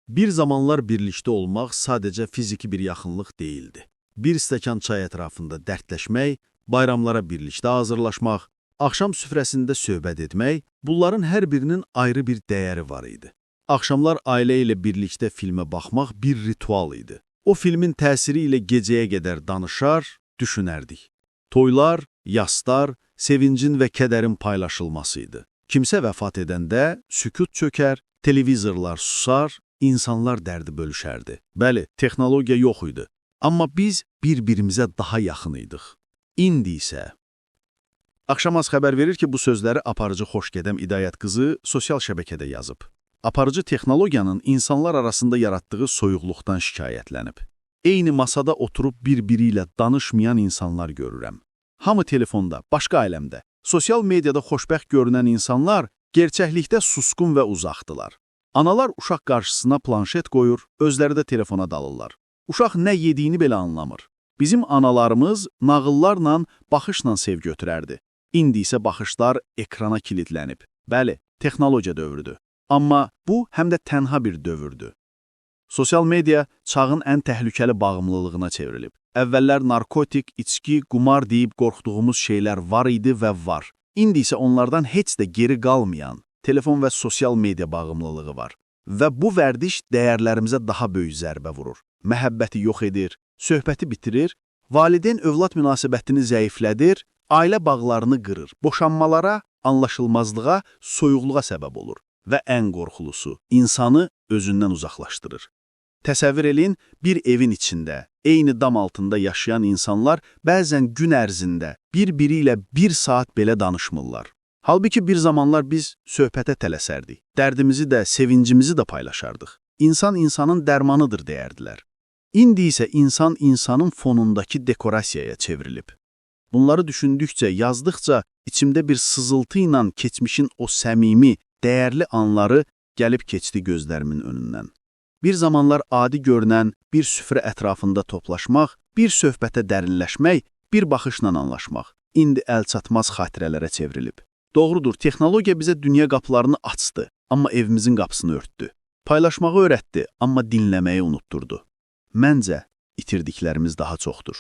Bir zamanlar birlikdə olmaq sadəcə fiziki bir yaxınlıq deyildi. Bir stəkan çay ətrafında dərdləşmək, bayramlara birlikdə hazırlaşmaq, axşam süfrəsində söhbət etmək, bunların hər birinin ayrı bir dəyəri var idi. Axşamlar ailə ilə birlikdə filmə baxmaq bir ritual idi. O filmin təsiri ilə gecəyə qədər danışar, düşünərdik. Toylar, yaslar, sevincin və kədərin paylaşılması idi. Kimsə vəfat edəndə sükut çökər, televizorlar susar, insanlar dərdi bölüşərdi. Bəli, texnologiya yox idi. Amma biz bir-birimizə daha yaxın idik. İndi isə Axşamaz xəbər verir ki, bu sözləri aparıcı Xoşgədəm İdayət qızı sosial şəbəkədə yazıb. Aparıcı texnologiyanın insanlar arasında yaratdığı soyuqluqdan şikayətlənib. Eyni masada oturub bir-biri ilə danışmayan insanlar görürəm. Hamı telefonda, başqa aləmdə. Sosial mediada xoşbəxt görünən insanlar gerçəklikdə susqun və uzaqdılar. Analar uşaq qarşısına planşet qoyur, özləri də telefona dalırlar. Uşaq nə yediyini belə anlamır. Bizim analarımız nağıllarla, baxışla sevgi ötürərdi. İndi isə baxışlar ekrana kilidlənib. Bəli, texnologiya dövrüdür. Amma bu həm də tənha bir dövrdür. Sosial media çağın ən təhlükəli bağımlılığına çevrilib. Əvvəllər narkotik, içki, qumar deyib qorxduğumuz şeylər var idi və var. İndi isə onlardan heç də geri qalmayan telefon və sosial media bağımlılığı var. Və bu vərdiş dəyərlərimizə daha böyük zərbə vurur. Məhəbbəti yox edir, söhbəti bitirir, valideyn-övlad münasibətini zəiflədir, ailə bağlarını qırır, boşanmalara, anlaşılmazlığa, soyuqluğa səbəb olur və ən qorxulusu, insanı özündən uzaqlaşdırır. Təsəvvür eləyin, bir evin içində, eyni dam altında yaşayan insanlar bəzən gün ərzində bir-biri ilə bir saat belə danışmırlar. Halbuki bir zamanlar biz söhbətə tələsərdik. Dərdimizi də, sevincimizi də paylaşardıq. İnsan insanın dərmanıdır deyərdilər. İndi isə insan insanın fonundakı dekorasiyaya çevrilib. Bunları düşündükcə, yazdıqca içimdə bir sızıltı ilə keçmişin o səmimi, dəyərli anları gəlib keçdi gözlərimin önündən. Bir zamanlar adi görünən bir süfrə ətrafında toplaşmaq, bir söhbətə dərinləşmək, bir baxışla anlaşmaq indi əlçatmaz xatirələrə çevrilib. Doğrudur, texnologiya bizə dünya qapılarını açdı, amma evimizin qapısını örtdü. Paylaşmağı öyrətdi, amma dinləməyi unutdurdu. Məncə, itirdiklərimiz daha çoxdur.